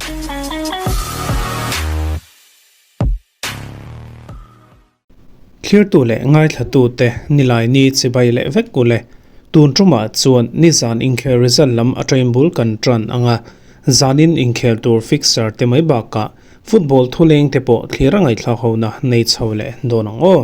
Thlirtu leh ngaithlatute Nilaini chibai leh vek ule. Tun tumah chuan nizan inkhel result lam atangin bul kan tan ang a, zanin inkhel tur fixture te mai bakah football thuleng te pawh thlir a ngaihthlak hona nei chho leh dawn ang aw.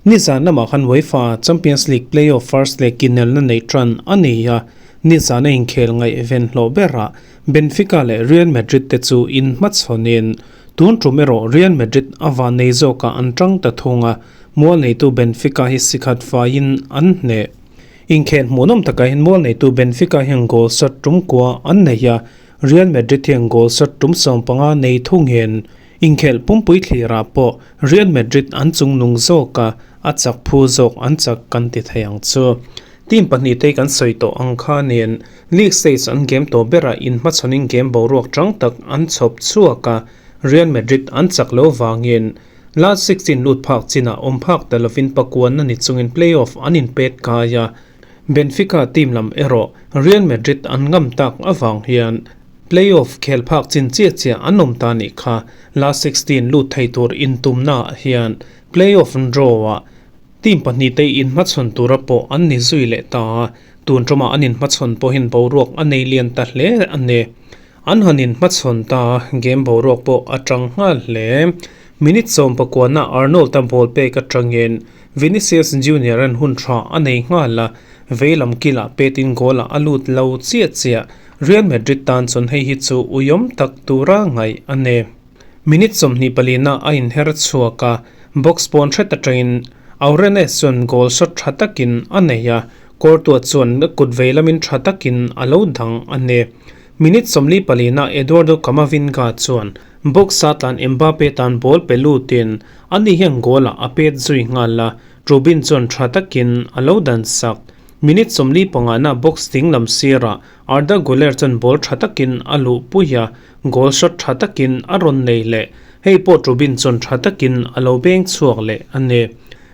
Nizan lamah khan UEFA Champions League play-off first leg inelna neih tan a ni a, nizana inkhel ngaihven hlawh berah Benfica leh Real Madrid te chu inhmachhawnin Tun tum erawh Real Madrid a van nei zawkah an tang ta thung a, mual neitu Benfica hi sikhat faiin an hneh. Inkhel hmuhnawm takah hian mual neitu Benfica hian goal sat tum kua an nei a, Real Madrid hian goal sat tum 15 nei thungin inkhel pumpui thlirah pawh Real Madrid an chungnung zawk a, a chak phu zawk an chak kan ti thei ang chu. Team pahnihte kan sawi tawh ang khanin League stage an game tawh berah inhmachhawnin game boruak chang tak an chhawp chhuak a, Real Madrid an chak lo vangin last 16 lut phak chinah awm phak ta lovin pakuanna ni chungin play-off an inpet kai a, Benfica team lam erawh Real Madrid an ngam tak avang hian play-off khel phak chin chiah chiah an awm ta nih kha. Last 16 lut thei tur intumnaah hian play-off draw-ah Team pahnihte inhmachhawn tura pawh an ni zui leh ta a, tun ṭawmah an inhmachhawn pawhin boruak a nei lian ta hle a ni. An han inhmachhawn ta a, game boruak pawh a ṭang nghal hle. Minute 19 ah Arnold-a ball pek aṭangin Vinicius Junior-a'n hun ṭha a nei nghal a, veilam kilah petin goal-ah a lut lo chiah chiah. Real Madrid tan chuan hei hi chu uiawm tak tura ngaih a ni. Minute 24 a inher chhuak a, box pawn hret atangin Aurenes chuan goal shot tha takin a nei a, Courtois chuan kut vei lamin tha takin a lo dang a ni. Minute 44 Eduardo Camavinga chuan box a tlan Mbappe tan ball pe lutin ani hian goal ah a pet zui nghal a, Trubin chuan tha takin a lo dan sak. Minute 45 box ding lam sirah Arda Guler chuan ball tha takin a luh pui a, goal shot tha takin a rawn nei leh. Hei pawh Trubin chuan tha takin a lo beng chhuak leh a ni.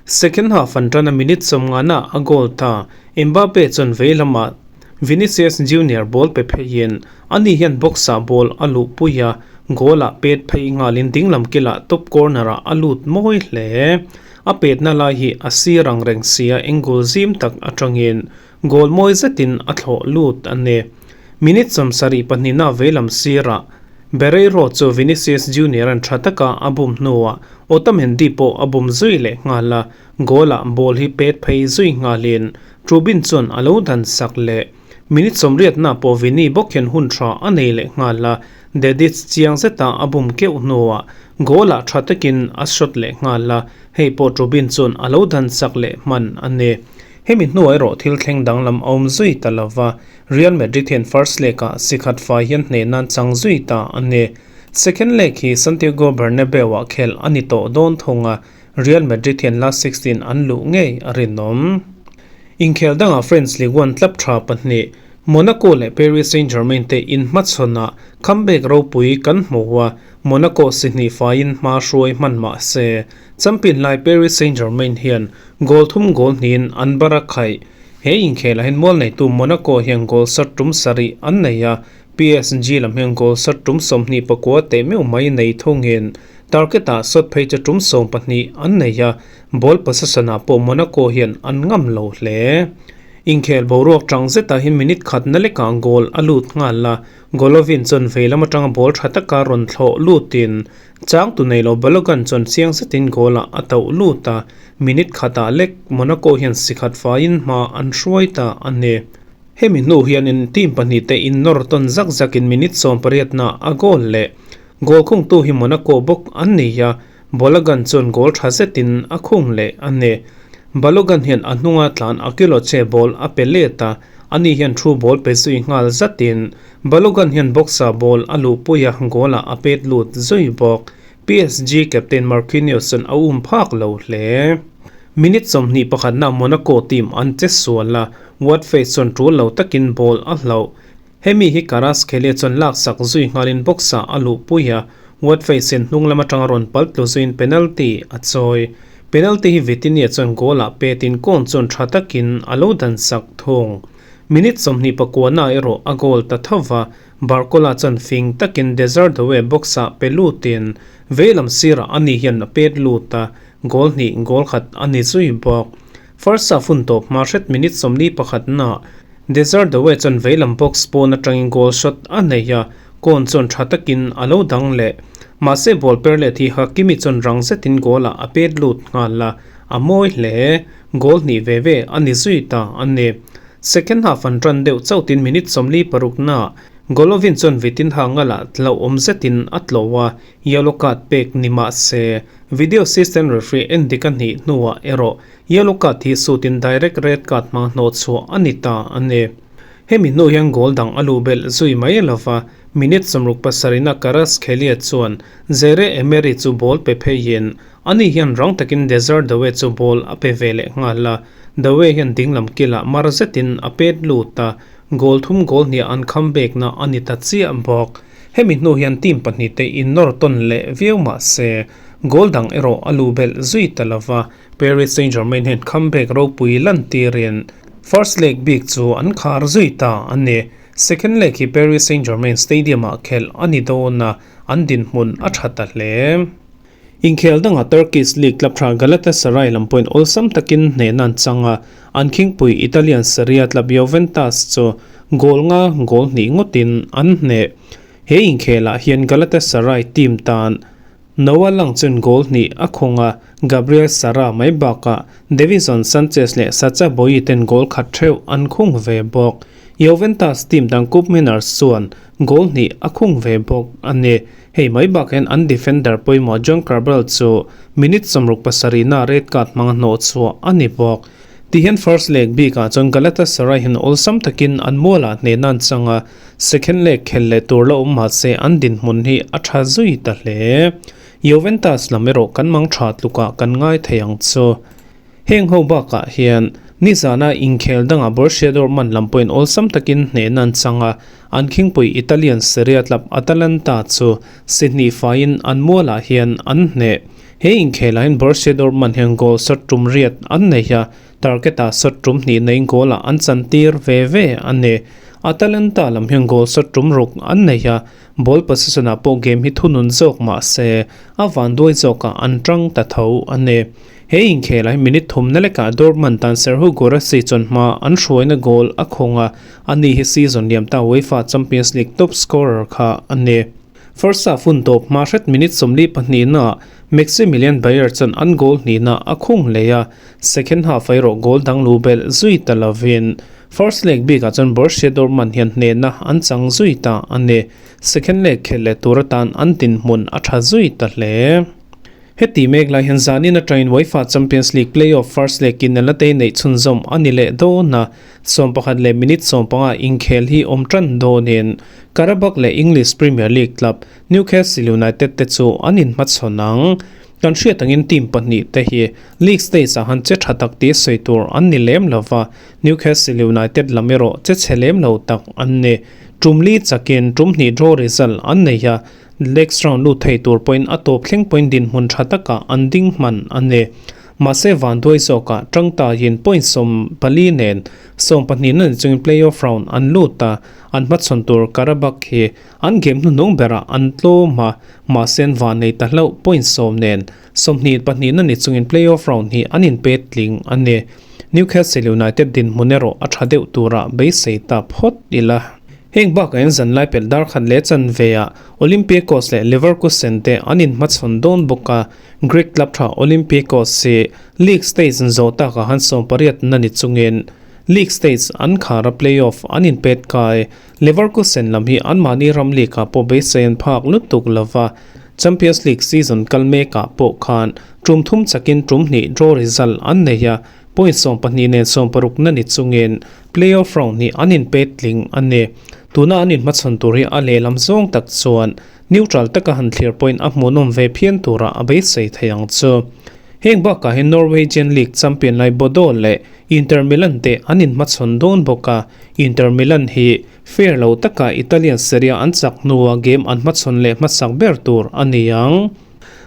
Second half an tan a minute 50 a goal ta. Mbappe chuan vei lamah Vinicius Junior ball pe pheiin ani hian box ah ball a luh pui a, goal ah pet phei nghalin dinglam kilah top corner ah a lut mawi hle. A petna lai hi a sir ang reng sia angle zim tak atangin Goal mawi zetin a thlawh lut a ni. Minute 72 veilam sirah Barreiro chu Vinicius Junior-a'n tha taka a bum hnuah Otamendi pawh a bum zui leh nghal a, goal-ah ball hi pet phei zui nghalin Trubin chuan a lo dan sak leh. Minute 80 pawh Vini bawk hian hun tha a nei leh nghal a, Dedic chiang zeta a bum keuh hnuah goal-ah tha takin a shot leh nghal a, hei pawh Trubin chuan a lo dan sak leh hman a ni. Hemi hnuah erawh thil thleng danglam a awm zui ta lo va, Real Madrid hian first leg-ah sikhat fai hian hneh nan chang zui ta a ni. Second leg hi Santiago Bernabeu-ah khelh a ni tawh dawn thung a, Real Madrid hian last 16 an luh ngei a rinawm. Inkhel dangah French Ligue 1 club tha pahnih, Monaco leh Paris Saint-Germain te inhmachhawnah comeback ropui kan hmu a, Monaco si hnih faiin hma hruai hman mah se, champion lai Paris Saint-Germain hian Goal thum goal hnihin an bar a khaih. He inkhelah hian mual neitu Monaco hian goal sat tum sarih an nei a, PSG lam hian goal sat tum 29 teh meuh mai nei thungin target-ah shot phei chu tum 12 an nei a, ball possession-ah pawh Monaco hian an ngam lo hle. Inkhel boruak tang zetah hian minute khatna lekah goal a lut nghal a, Golovin chuan vei lam atanga ball tha taka rawn thlawh lutin Changtu nei lo Balogun chuan chiang zetin goal-ah a tauh lut a, minute khatah lek Monaco hian sikhat faiin hma an hruai ta a ni. Hemi hnu hianin team pahnihte innawr tawn zak zakin minute 18 a goal leh. Goal khungtu hi Monaco bawk an ni a, Balogun chuan goal tha zetin a khung leh a ni. Balogun hian a hnunga tlan Akilotse ball a pe let a, ani hian thu ball pe zui nghal zatin Balogun hian box-ah ball a luhpui a, goal-ah a pet lut zui bawk. PSG captain Marquinhos chuan a um phak lo hle. Minute 21 Monaco team an che sual a, Woodface chuan tul lo takin ball a hlauh. Hemi hi Kvaratskhelia chuan laksak zui nghalin box-ah a luhpui a, Woodface hian hnung lam atanga rawn pal tlu zuiin penalty a chawi. Penalty hi Vitinha chuan goal-ah petin kawn chuan tha takin a lo dansak thung. Minute 29 na erawh a goal ta tho va, Barcola chuan fing takin Desire Doue box-ah pe lutin veilam sirah ani hian a pet lut a, goal hnih goal khat a ni zui bawk. First half hun tawp hma hret minute 41 naah Desire Doue chuan veilam box pawn atangin goal shot a nei a, Kohn chuan tha takin a lo dang leh. Mahse ball per let hi Hakimi chuan rang zetin goal-ah a pet lut nghal a, a mawi hle. Goal hnih ve ve a ni zui ta a ni. Second half an tan deuh chauhtin minute 46 naah Golovin chuan vitin ha ngalah hlauhawm zetin a tlawh a, yellow card pek ni mah se video assistant referee en dik a hnih hnuah erawh yellow card hi sutin direct red card hmang hnawh chhuah a ni ta a ni. Hemi hnu hian goal dang a luh belh zui mai lova, minute 67 na Kvaratskhelia chuan Zaire Emery chu ball pe pheiin Ani hian rang takin Desire Doue chu ball a pe ve leh nghal a, Doue hian dinglam kilah mar zetin a pet lut a, goal thum goal hniah an kham bekna a ni ta chiah bawk. Hemi hnu hian team pahnihte innawr tawn leh viau mah se, goal dang erawh a luh belh zui ta lo va, Paris Saint-Germain hian comeback ropui lantirin first leg bik chu an khar zui ta a ni. Second leg hi Paris Saint-Germain Stadium-ah khelh a ni dawn a, an dinhmun a tha ta hle. Inkhel dangah Turkish League club tha Galatasaray lam pawhin awlsam takin hnehna an chang a, an khingpui Italian Serie A club Juventus chu goal nga goal hnih ngawtin an hneh. He inkhelah hian Galatasaray team tan Noah Lang chuan goal hnih a khawng a, Gabriel Sara mai bakah Davinson Sanchez leh Sacha Boey ten goal khat theuh an khung ve bawk. Juventus team dang Koopmeiners chuan goal hnih a khung ve bawk a ni. Hei mai bak hian an defender pawimawh John Cabral chu minute 67 na red card hmanga hnawh chhuah a ni bawk. Tihian first leg bikah chuan Galatasaray hian awlsam takin an mualah hnehna an chang a, second leg khel leh tur la awm mahse an dinhmun hi a tha zui ta hle. Juventus lam erawh kan mang tha tlukah kan ngai thei ang chu. Heng ho bakah hian nizana inkhel dangah Borussia Dortmund lam pawhin awlsam takin hnehna an chang a, an khingpui Italian Serie A club Atalanta chu si hnih faiin an mualah hian an hneh. He inkhelah hian Borussia Dortmund hian goal shot tum riat an nei a, target-ah shot tum hnih neiin goal-ah an chantir ve ve a ni. Atalanta lam hian goal shot tum ruk an nei a, ball possession-ah pawh game hi thunun zawk mah se a vanduai zawkah an tang ta tho a ni. He inkhelah hi minute thumna lekah Dortmund tan Serhou Guirassy chuan hma an hruaina goal a khawng a, ani hi season liam ta UEFA Champions League top scorer kha a ni. First half hun tawp hma hret minute 42 naah Maximilian Beier chuan an goal hnihna a khung leh a, second half erawh goal dang lu belh zui ta lovin first leg bikah chuan Borussia Dortmund hian hnehna an chang zui ta a ni. Second leg khelh leh tur atan an dinhmun a tha zui ta hle. Heti mek lai hian zanin atangin UEFA Champions League play-off first leg in la tei neih chhunzawm a ni leh dawn a, 11 leh minute 15 inkhel hi awm tan dawnin Qarabag leh English Premier League club Newcastle United te chu an inhmachhawn ang. Kan hriat angin team pahnih te hi league stage ah han che tha tak tih sawi tur an ni lem lova, Newcastle United lam erawh che chhe lem lo tak an ni. Tum li chakin tum hnih draw result an nei a, Next round lut thei tur pawhin a tawp thleng pawhin dinhmun tha takah an ding hman a ni. Mahse vanduai zawkah tangtaiin point 14 nen 12 na ni chungin playoff round an lut a, an hmachhawn tur Qarabag hi an game hnuhnung berah an tlawm a, mahse an vannei ta hlauh point 10 nen 22 na ni chungin playoff round hi an inpet tling a ni. Newcastle United dinhmun erawh a tha deuh turah beisei ta phawt ila. Heng bakah hian zanlai pelh dar khat leh chanve ah Olympiakos leh Leverkusen te an inhmachhawn dawn bawk a, Greek club tha Olympiakos hi league stage an zawh takah han 18 na ni chungin league stage an khar a playoff an inpet kai. Leverkusen lam hi anmahni ram league ah pawh beisei an phak lutuk lova, Champions League season kal mekah pawh khan tum thum chakin tum hnih draw result an nei a, point 12 nen 16 na ni chungin Playoff round hi an inpet tling a ni. Tuna an inhmachhawn tur hi a lehlam zawng tak chuan neutral taka han thlir pawhin a hmuhnawm ve phian turah a beisei thei ang chu. Heng bakah hian Norwegian League champion lai Bodo leh Inter Milan te an inhmachhawn dawn bawk a, Inter Milan hi fair lo taka Italian Serie A an chak hnua game an hmachhawn leh hmasak ber tur a ni ang.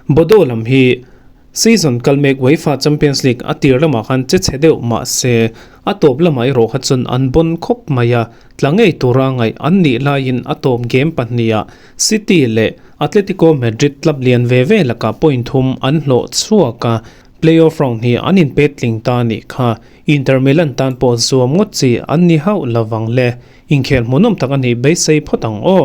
Bodo lam hi. Season kal mek UEFA Champions League a tir lamah khan che chhe deuh mah se, a tawp lamah erawh kha chuan an bawn khawp mai a, tla ngei tura ngaih an nih laiin a tawp game pahniha City leh Atletico Madrid club lian ve ve lakah point thum an hlawh chhuak a, playoff round hi an inpet tling ta a nih kha. Inter Milan tan pawh zuam ngawt chi an ni hauh lovang le, inkhel hmuhnawm tak a nih beisei phawt ang aw.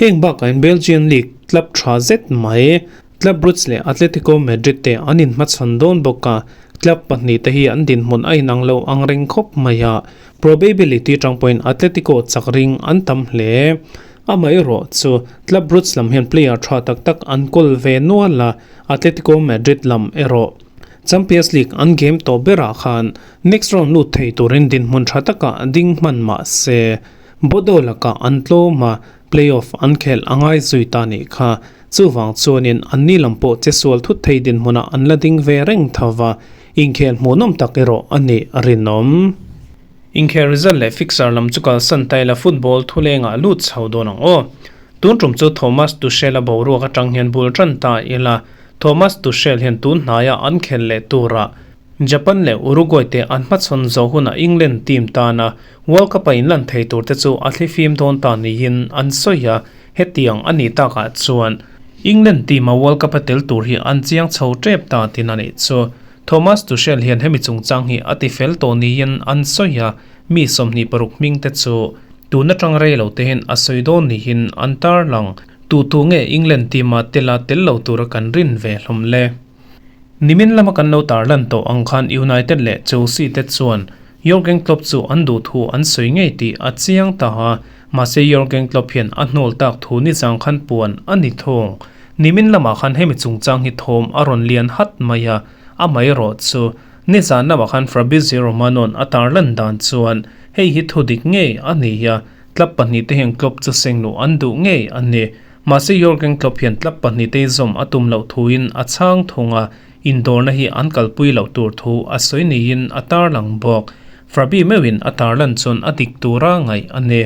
Heng bakah hian Belgian League club tha zet mai Club Brugge leh Atletico Madrid te an inhmachhawn dawn bawk a, club pahnihte hi an dinhmun a inang lo ang reng khawp mai a, probability tang pawhin Atletico chak ring an tam hle. Amaherawh chu Club Brugge lam hian player tha tak tak an kawl ve nual a, Atletico Madrid lam erawh Champions League an game tawh berah khan next round lut thei turin dinhmun tha takah ding hman mah se, Bodo lakah an tlawm a, playoff an khelh a ngai zui ta nih kha. Chuvang chuanin anni lam pawh che sual thut thei dinhmunah an la ding ve reng tho va, inkhel hmuhnawm tak erawh a nih a rinawm. Inkhel result leh fixture lam chu kalsan ta ila football thulengah lut chho dawn ang aw. Tun tum chu Thomas Tuchel-a boruak atang hian bul tan ta ila, Thomas Tuchel hian tun hnaia an khel leh turah Japan leh Uruguay te an hmachhawn zo hunah England team tana World Cup-a inlan thei tur te chu a thlifim dawn ta niin an sawi a, hetiang a nih takah chuan England team-a World Cup-a tel tur hi an chiang chho tep ta tin a nih chu. Thomas Tuchel hian hemi chungchang hi a tifel tawh niin an sawi a, mi 26 hming te chu tun atang rei lo te hian a sawi dawn niin an tarlang. Tutu nge England team-a tela tel lo tura kan rin ve hlawm le? Nimin lama kan lo tarlan tawh ang khan United leh Chelsea te chuan Jurgen Klopp chu an duh thu an sawi ngei tih a chiang ta a, mahse Jurgen Klopp hian a hnawl tak thu nizang khan puan a ni thung. Nimin lamah khan hemi chungchang hi thawm a rawn lian hat mai a, amaherawh chu nizan lamah khan Fabrizio Romano-a'n a tarlan dan chuan hei hi thu dik ngei a ni a, club pahnihte hian Klopp chu sengluh an duh ngei a ni. Mahse Jurgen Klopp hian club pahnihte zawm a tum loh thuin a chhang thung a, indawrna hi an kalpui loh tur thu a sawi niin a tarlang bawk. Fabi meuhin a tarlan chuan a dik tura ngaih a ni.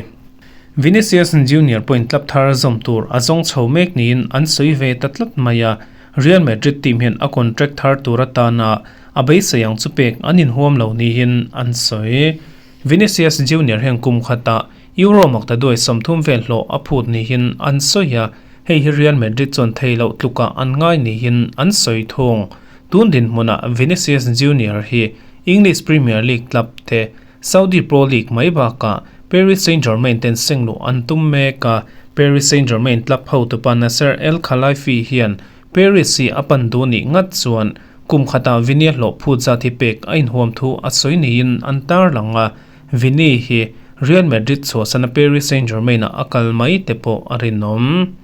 Vinicius Junior pawhin club thar zawm tur a zawng chho mek niin an sawi ve ta tlat mai a, Real Madrid team hian a contract thar tur atana a beisei ang chu pek an inhuam lo niin an sawi. Vinicius Junior hian kum khatah Euro maktaduai 30 vel hlawh a phut niin an sawi a, hei hi Real Madrid chuan thei loh tlukah an ngai niin an sawi thung. Tun dinhmunah Vinicius Junior hi English Premier League club te Saudi Pro League mai bakah Paris Saint-Germain ten sengluh an tum mek a, Paris Saint-Germain club hotupa Nasser El Khelaifi hian Paris hi a pan duh nih ngat chuan kum khatah Vini a hlawh phut zat hi pek a inhuam thu a sawi niin an tarlang a, Vini hi Real Madrid chhuahsana Paris Saint-Germain-ah a kal mai te pawh a rinawm.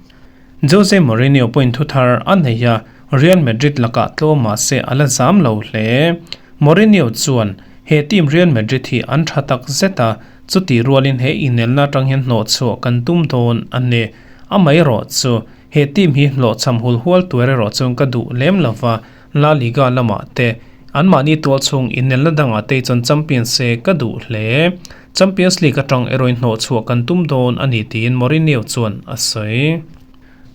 Jose Mourinho pawhin thu thar a nei a, Real Madrid lakah tlawm mah se a la zam lo hle. Mourinho chuan he team Real Madrid hi an tha tak zet a, chutih rualin he inelna atang hian hnawhchhuah kan tum dawn a ni. Amaherawh chu He team hi hlawhchham hul hual tuar erawh chuan ka duh lem lo va, La Liga lamah te, anmahni tual chhung inelna dangah te chuan champion se ka duh hle. Champions League atang erawhin hnawhchhuah kan tum dawn a ni tiin Mourinho chuan a sawi.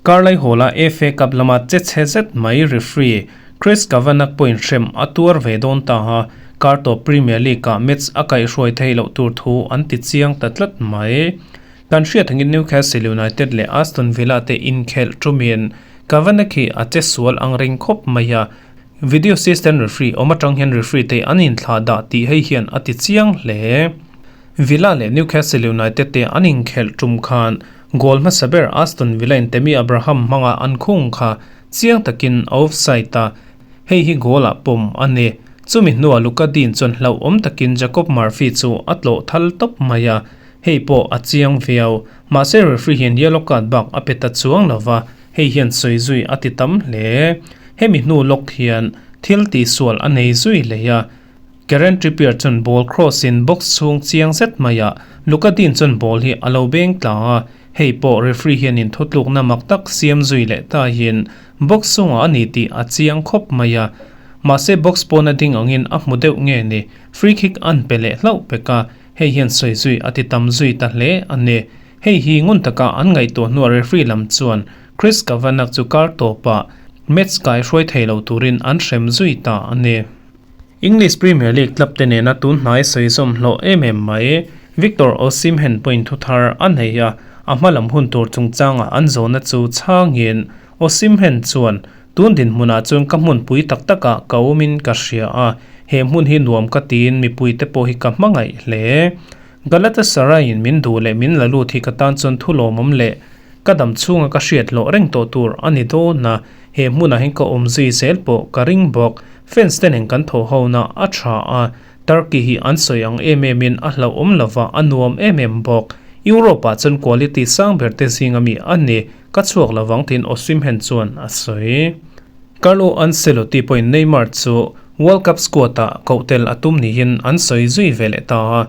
Karlai Hall-a FA Cup lama che chhe zet mai referee Chris Kavanagh pawhin hrem a tuar ve dawn ta a, kartawp Premier League-ah match a kaihhruai theih loh tur thu an ti chiang ta tlat mai. Kan hriat angin Newcastle United leh Aston Villa te inkhelh tumin Kavanagh hi a che sual ang reng khawp mai a, video assistant referee awm atang hian referee te an inthlah dah tih hei hian a ti chiang hle. Villa leh Newcastle United te an inkhelh tum khan goal hmasa ber Aston Villa in Tammy Abraham hmanga an khung kha chiang takin a offside a, hei hi goal ah pawm a ni. Chumi hnuah Luca Dean chuan hlauhawm takin Jacob Murphy chu a tlawh thal tawp mai a, Hei pawh a chiang viau. Mahse referee hian yellow card bak a pe ta chuang lo va, hei hian sawi zui a ti tam hle. Hemi hnu lawk hian thil tihsual a nei zui leh a. Karen Trippier chuan ball cross in box chhung chiang zet maiah Luca Dean chuan ball hi a lo beng tla a, hei pawh referee hian in thutlukna mak tak siam zui leh tahin box chungah a ni tih a chiang khawp mai a. Mahse box pawna ding angin a hmu deuh nge ni, free kick an pe leh hlauh pek a. Hei hian sawi zui a ti tam zui ta hle a ni. Hei hi ngun taka an ngaihtuah hnuah referee lam chuan Chris Kavanagh chu kar tawpah Match kai hruai thei lo turin an hrem zui ta a ni. English Premier League club te nena tun hnai sawi zawm hlawh em em mai. Victor Osimhen pawhin thu thar a nei a, a hma lam hun tur chungchanga an zawhna chu chhangin Osimhen chuan, Tun dinhmunah chuan ka hmunpui tak takah ka awmin ka hria a, he hmun hi nuam ka tiin mipuite pawh hi ka hmangaih hle. Galatasaray-in min duh leh min la lut hi ka tan chuan thu lawmawm leh ka dam chhunga ka hriat hlawh reng tawh tur a ni dawn a, he hmunah hian ka awm zui zel pawh ka ring bawk. Fans te nen kan thaw hona a tha a, Turkey hi an sawi ang em em in a hlauhawm lova a nuam em em bawk. Europe-ah chuan quality sang ber te zinga mi a ni, ka chhuak lovang tiin Osimhen chuan a sawi. Carlo Ancelotti pawhin Neymar chu World Cup squad-ah koh tel a tum niin an sawi zui ve leh ta a.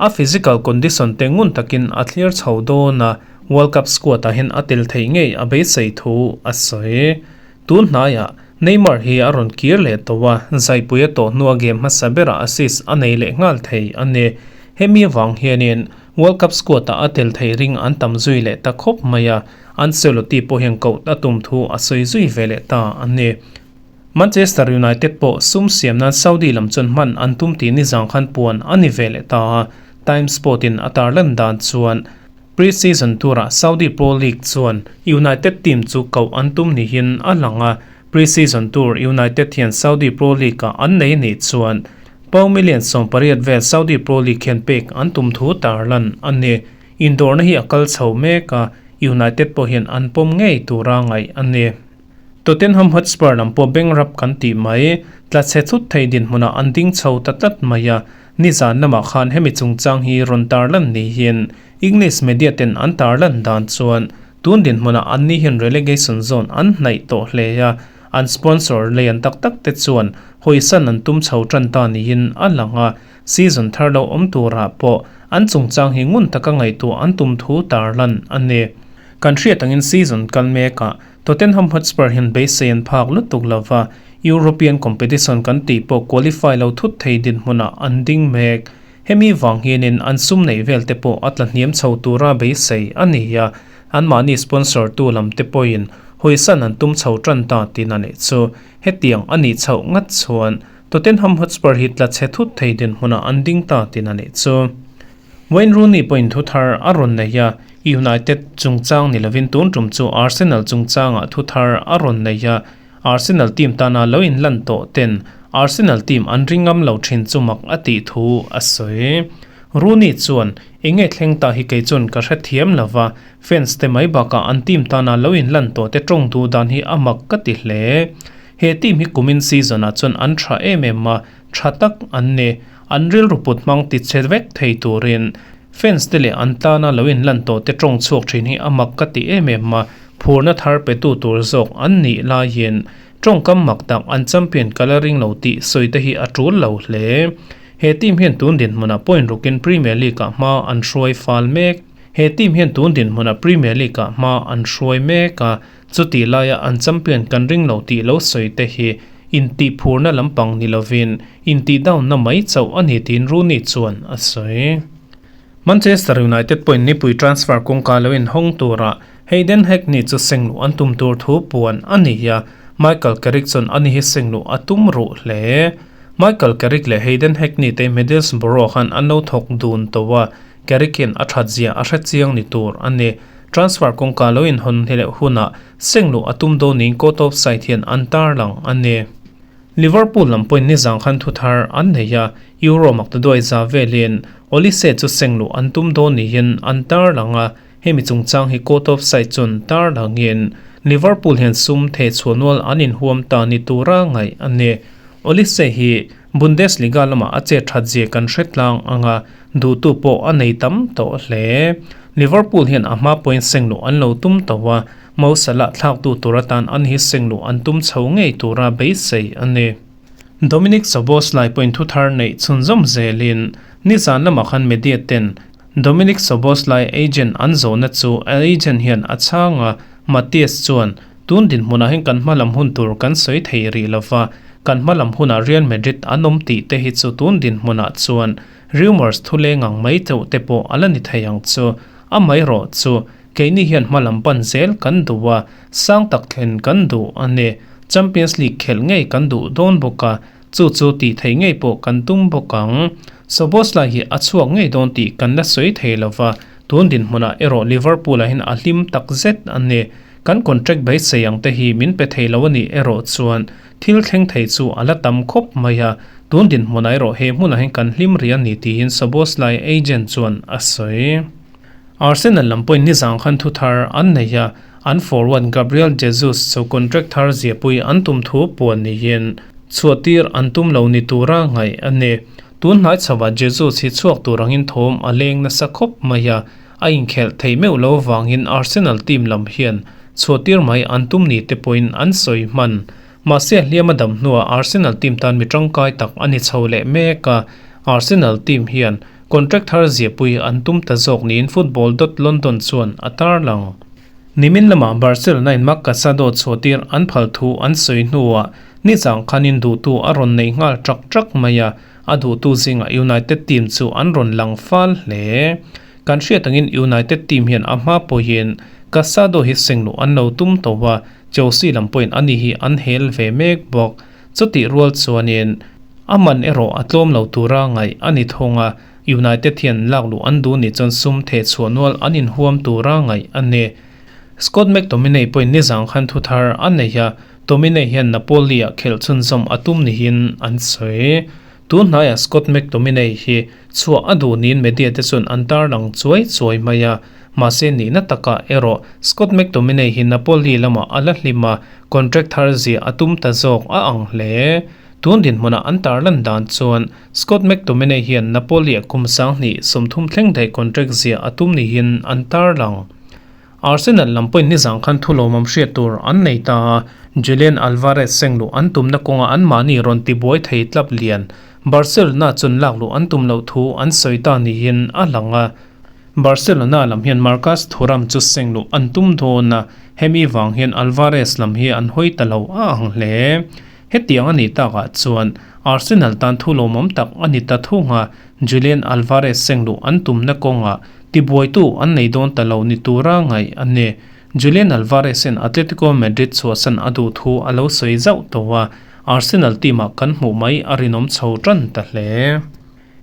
A physical condition te ngun takin a thlir chho dawn a, World Cup squad-ah hian a tel theih ngei a beisei thu a sawi. Tun hnaiah Neymar hi a rawn kir leh tawh a, zaipui a tawh hnua game hmasa berah assist a nei leh nghal thei a ni. Hemi avang hianin World Cup squad-ah a tel thei ring an tam zui leh ta khawp mai a, Ancelotti pawh hian koh a tum thu a sawi zui ve leh ta a ni. Manchester United pawh sum siam nan Saudi lam chuan hman an tum tih nizang khan puan a ni ve leh ta a, Times Sport-in a tarlan dan chuan pre-season turah Saudi Pro League chuan United team chu koh an tum niin a lang a, pre-season tur United hian Saudi Pro League-ah an nei nih chuan Pound million 18 vel Saudi Pro League hian pek an tum thu tarlan a ni. Indawrna hi a kal chho mek a, United pawh hian an pawm ngei tura ngaih a ni. Tottenham Hotspur lam pawh bank rap kan tih mai, tla chhe thut thei dinhmunah an ding chho ta tlat mai a, nizan lamah khan hemi chungchang hi rawn tarlan niin English media ten an tarlan dan chuan tun dinhmunah anni hian relegation zone an hnaih tawh hle a, an sponsor lian tak tak te chuan hawisan an tum chho tan ta niin a lang a. Season thar lo awm turah pawh an chungchang hi ngun taka ngaihtuah an tum thu tarlan a ni. Kan hriat angin season kal mekah Tottenham Hotspur hian beisei an phak lutuk lova, European competition kan tih pawh qualify lo thut thei dinhmunah an ding mek. Hemi vang hianin an sum neih vel te pawh a tla hniam chho tura beisei a ni a, anmahni sponsor tu lam te pawhin hawisan an tum chho tan ta tin a nih chu. Hetiang a nih chhoh ngat chuan Tottenham Hotspur hi tla chhe thut thei dinhmunah an ding ta tin a nih chu. Wayne Rooney pawhin thu thar a rawn nei a, United chungchang ni lovin tun tum chu Arsenal chungchangah thu thar a rawn nei a, Arsenal team tana lo inlan tawh ten Arsenal team an ring ngam lo thin chu mak a tih thu a sawi. Rooney chuan, Enge thleng ta hi kei chuan ka hrethiam lo va, fans te mai bakah an team tana lo inlan tawh te tawng duh dan hi a mak ka ti hle. He team hi kumin season ah chuan an tha em em a, tha tak an ni. An rilru put hmang ti che vek thei turin fans te leh an tana lo inlan tawh te tawng chhuak thin hi a mak ka ti em em a, phurna thar pe tu tur zawk an nih laiin tawngkam mak tak an champion ka la ring lo tih sawi te hi a tul lo hle. He team hian tun dinhmunah point rukin Premier League ah hma an hruai fal mek. He team hian tun dinhmunah Premier League ah hma an hruai mek a, Chutih laia an champion kan ring lo tih lo sawi te hi intihphurna lampang ni lovin intihdownna mai chauh a ni tiin Rooney chuan a sawi. Manchester United pawhin nipui transfer kawngka lo inhawng turah Hayden Hackney chu sengluh an tum tur thu puan a ni a, Michael Carrick chuan ani hi sengluh a tum ruh hle. Michael Carrick leh Hayden Hackney te Middlesbrough khan an lo thawk dun tawh a, Carrick hian a that zia a hre chiang ni tur a ni. Transfer kawngka lo inhawn leh hunah sengluh a tum dawn niin court of side hian an tarlang a ni. Liverpool lam pawhin nizang khan thu thar an nei a, Euro maktaduai za velin Olise chu sengluh an tum dawn niin an tarlang a, hemi chungchang hi court of side chuan tarlangin Liverpool hian sum thehchhuah nual an inhuam ta ni tura ngaih a ni. Olise hi Bundesliga lamah a chet that zia kan hre tlang ang a, duhtu pawh a nei tam tawh hle. Liverpool hian a hma point sengluh an lo tum tawh a, Mo Salah thlaktu tur atan an hi sengluh an tum chho ngei tura beisei a ni. Dominik Szoboszlai point thu thar neih chhunzawm zelin nizan lamah khan media ten Dominik Szoboszlai agent an zawhna chu a agent hian a chhang a, Matthias chuan Tun dinhmunah hian kan hmalam hun tur kan sawi thei rih lova, kan hmalam hunah Real Madrid an awm tih te hi chu tun dinhmunah chuan rumours thu leng ang mai chauh te pawh a la ni thei ang chu. Amaherawh chu, keini hian hmalam pan zel kan duh a, sang tak thlen kan duh a ni. Champions League khelh ngei kan duh dawn bawk a, chu chu tih theih ngei pawh kan tum bawk ang. Szoboszlai hi a chhuak ngei dawn tih kan la sawi thei lo va, tun dinhmunah erawh Liverpool ah hian a hlim tak zet a ni. Kan contract beisei ang te hi min pe thei lo a nih erawh chuan thil thleng thei chu a la tam khawp mai a, tun dinhmunah erawh he hmunah hian kan hlim rih a ni tiin Szoboszlai agent chuan a sawi. Arsenal lam pawhin nizang khan thu thar an nei a, an forward Gabriel Jesus chu contract thar ziahpui an tum thu puan niin chhuahtir an tum lo ni tura ngaih a ni. Tun hnai chhoah Jesus hi chhuak tur angin thawm a leng nasa khawp mai a, a inkhelh thei meuh lo vangin Arsenal team lam hian chhuahtir mai an tum ni te pawhin an sawi hman. Mahse hliam a dam hnuah Arsenal team tan mi tangkai tak a ni chho leh mek a, Arsenal team hian Contract thar ziahpui an tum ta zawk niin Football dot London chuan a tarlang. Nimin lamah Barcelona in Marc Casado chhuahtir an phal thu an sawi hnuah nizang khanin duhtu a rawn nei nghal trak trak mai a, a duhtu zingah United team chu an rawn lang fal hle. Kan hriat angin United team hian a hma pawhin Casado hi sengluh an lo tum tawh a, Chelsea lam pawhin ani hi an hel ve mek bawk. Chutih rual chuanin a man erawh a tlawm lo tura ngaih a ni thung a, United hian lak luh an duh nih chuan sum theh chhuah nual an inhuam tura ngaih a ni. Scott McTominay pawhin nizang khan thu thar a nei a, Tominay hian Napoli-ah khelh chhunzawm a tum nihin an sawi. Tun hnaiah Scott McTominay hi chhuah a duh niin media te chuan an tarlang chuai chuai mai a, mahse nihna takah erawh Scott McTominay hi Napoli lamah a la hlim a, Contract thar ziah a tum ta zawk a ang hle. Tun dinhmunah an tarlan dan chuan Scott McTominay hian Napoli-ah kum 2030 thleng daih contract ziah a tum niin an tarlang. Arsenal lam pawhin nizang khan thu lawmawm hriat tur an nei ta a, Julian Alvarez sengluh an tumna kawnga anmahni rawn tibuai thei tlap lian Barcelona chuan lakluh an tum loh thu an sawi ta niin a lang a. Barcelona lam hian Marcus Thuram chu sengluh an tum dawn a, hemi vang hian Alvarez lam hi an hawi ta lo a ang hle. Hetiang a nih takah chuan Arsenal tan thu lawmawm tak a ni ta thung a, Julian Alvarez sengluh an tumna kawngah tibuaitu an nei dawn ta lo ni tura ngaih a ni. Julian Alvarez hian Atletico Madrid chhuahsan a duh thu a lo sawi zauh tawh a, Arsenal team-ah kan hmuh mai a rinawm chho tan ta hle.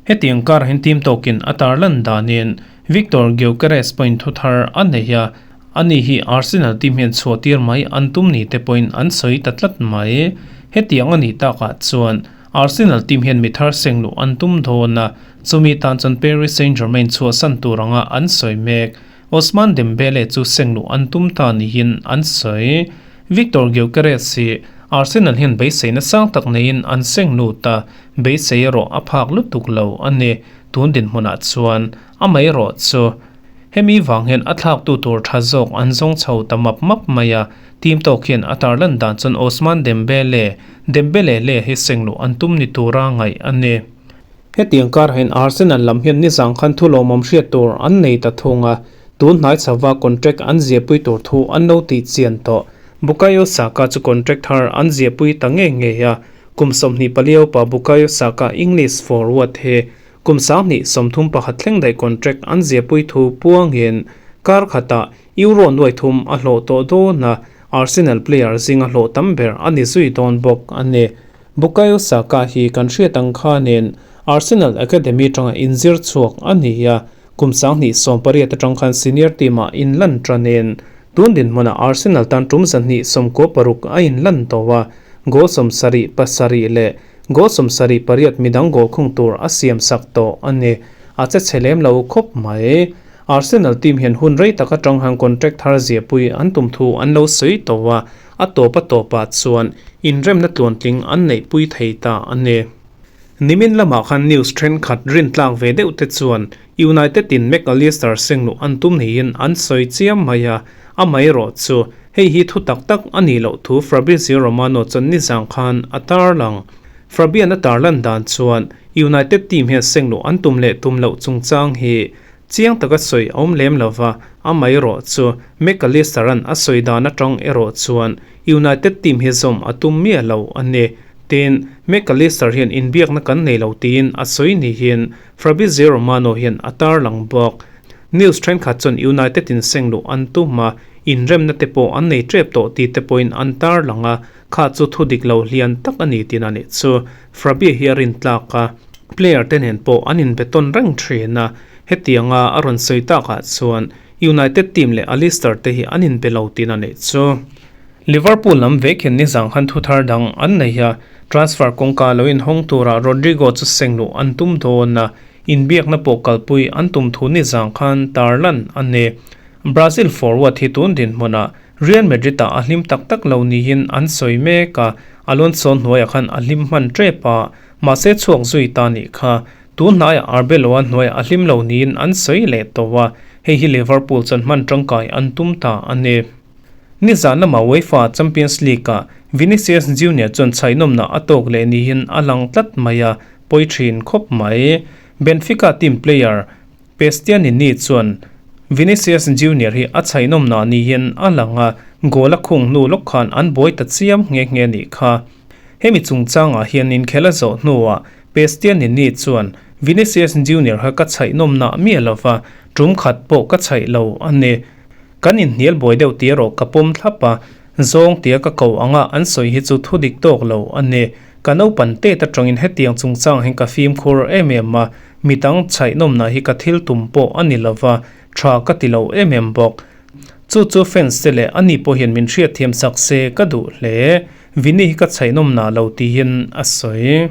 Hetiang kar hian team tawkin a tarlan danin Viktor Gyokeres pawhin thu thar a nei a, ani hi Arsenal team hian chhuahtir mai an tum ni te pawhin an sawi ta tlat mai. Hetiang a nih takah chuan Arsenal team hian mi thar seng luh an tum dawn a, chumi tan chuan Paris Saint-Germain chhuahsan tur anga an sawi mek. Ousmane Dembele chu seng luh an tum ta niin an sawi. Viktor Gyokeres hi Arsenal hian beiseina sang tak neiin an seng lut a, Beisei erawh a phak lutuk lo a ni. Tun dinhmunah chuan amaherawh chu hemi vang hian a thlaktu tur tha zawk an zawng chho ta map map mai a. Team tawk hian a tarlan dan chuan Ousmane Dembele, Dembele le hi sengluh an tum ni tura ngaih a ni. Hetiang karah hian Arsenal lam hian nizang khan thu lawmawm hriat tur an nei ta thung a, tun hnai chhova contract an ziahpui tur thu an lo tih chian tawh. Bukayo Saka chu contract thar an ziahpui ta ngei ngei a, Kum 24 upa Bukayo Saka English forward hi kum 2031 thleng daih contract an ziahpui thu puangin kar khatah Euro nuaithum a hlawh tawh dawn a, Arsenal player zinga hlawh tam ber a ni zui dawn bawk a ni. Bukayo Saka hi kan hriat ang khanin Arsenal Academy tanga inzir chhuak a ni a, kum 2018 atang khan senior team-ah inlan tanin Tun dinhmunah Arsenal tan tum 296 a inlan tawh a, goal 77 leh goal 78 midang goal khung tur a siam sak tawh a ni. A che chhe lem lo khawp mai. Arsenal team hian hun rei tak atang han contract thar ziahpui an tum thu an lo sawi tawh a, a tawp a tawpah chuan inremna tluantling an neihpui thei ta a ni. Nimin lamah khan news thenkhat rintlak ve deuh te chuan United in Mac Allister sengluh an tum niin an sawi chiam mai a, amaherawh chu hei hi thu tak tak a nih loh thu Fabrizio Romano chuan nizang khan a tarlang. Fabian a tarlan dan chuan United team hian sengluh an tum leh tum loh chungchang hi chiang taka sawi a awm lem lo va, amaherawh chu Mac Allister-a'n a sawi dan atang erawh chuan United team hi zawm a tum miah lo a ni. Tin, Mac Allister hian inbiakna kan nei lo tiin a sawi niin Fabrizio Romano hian a tarlang bawk. News thenkhat chuan United in sengluh an tum a, Inremna te pawh an nei tep tawh tih te pawhin an tarlang a, kha chu thu dik lo hlian tak a ni tih a nih chu. Frabia hi a rintlak a, player te nen pawh an inbe tawn reng thin a, hetianga a rawn sawi takah chuan United team leh Alistair te hi an inbe lo tih a nih chu. Liverpool lam vek hian nizang khan thu thar dang an nei a, transfer kawngka lo inhawng tura Rodrigo chu seng luh an tum dawn a, inbiakna pawh kalpui an tum thu nizang khan tarlan a ni. Brazil forward hi tun dinhmunah Real Madrid ah a hlim tak tak lo niin an sawi mek a, Alonso hnuaiah khan a hlim hman tep a, mahse chhuak zui ta nih kha. Tun hnaiah Arbeloa hnuaiah a hlim lo niin an sawi leh tawh a, hei hi Liverpool chuan hman tangkai an tum ta a ni. Nizan lama UEFA Champions League-ah Vinicius Junior chuan chhaihnawmna a tawk leh niin a lang tlat mai a, pawi thin khawp mai. Benfica team player Pestianini chuan Vinicius Junior hi a chhaihnawmna niin a lang a, goal a khung hnu lawk khan an buai ta chiam nghe nghe nih kha. Hemi chungchangah hian inkhel a zawh hnuah Pestianini chuan Vinicius Junior kha ka chhaihnawmna miah lova, tum khat pawh ka chhaih lo a ni. Kan inhnial buai deuh tih erawh ka pawm thlap a, zawng tia ka ko anga an sawi hi chu thu dik tawk lo a ni. Ka naupan tet atangin hetiang chungchang hian ka fimkhur em em a, mi dang chhaihnawmna hi ka thil tum pawh a ni lova, tha ka ti lo em em bawk. Chu chu fans te leh ani pawh hian min hriatthiam sak se ka duh hle. Vini hi ka chhaihnawmna lo tiin a sawi.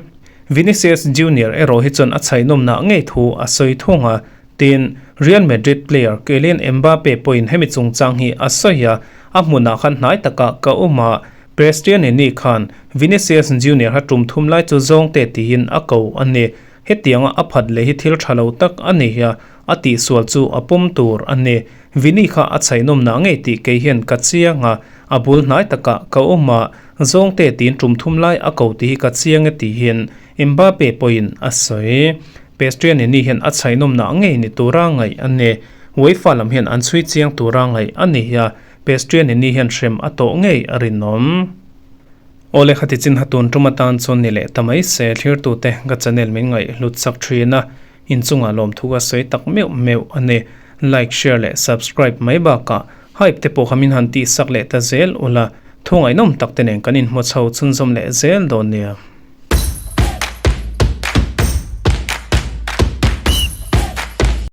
Vinicius Junior erawh hi chuan a chhaihnawmna ngei thu a sawi thung a, Tin, Real Madrid player Kylian Mbappe pawhin hemi chungchang hi a sawi a, a hmunah khan hnai takah ka awm a, Prestianini khan Vinicius Junior kha tum thum lai chu zawng te tiin a ko a ni. Hetianga a phat leh hi thil tha lo tak a ni a, a tihsual chu a pawm tur a ni. Vini kha a chhaihnawmna ngei tih kei hian ka chiang a, a bul hnai takah ka awm a, zawng te tiin tum thum lai a ko tih hi ka chiang e tiin Mbappe pawhin a sawi. Pestrianini hian a chhaihnawmna ngei ni tura ngaih a ni. UEFA lam hian an chhui chiang tura ngaih a ni a, Pestrianini hian hrem a tawh ngei a rinawm. Awle khati chin ha tun tum atan chuan ni leh ta mai se thlirtute ka channel min ngaih hlut chak thin a, inchungah lawmthu ka sawi tak meuh meuh a ni. Like, share leh subscribe mai bakah hype te pawh kha min han tihsak leh ta zel ula, thu ngaihnawm tak te nen kan inhmu chho chhunzawm leh zel dawn nia.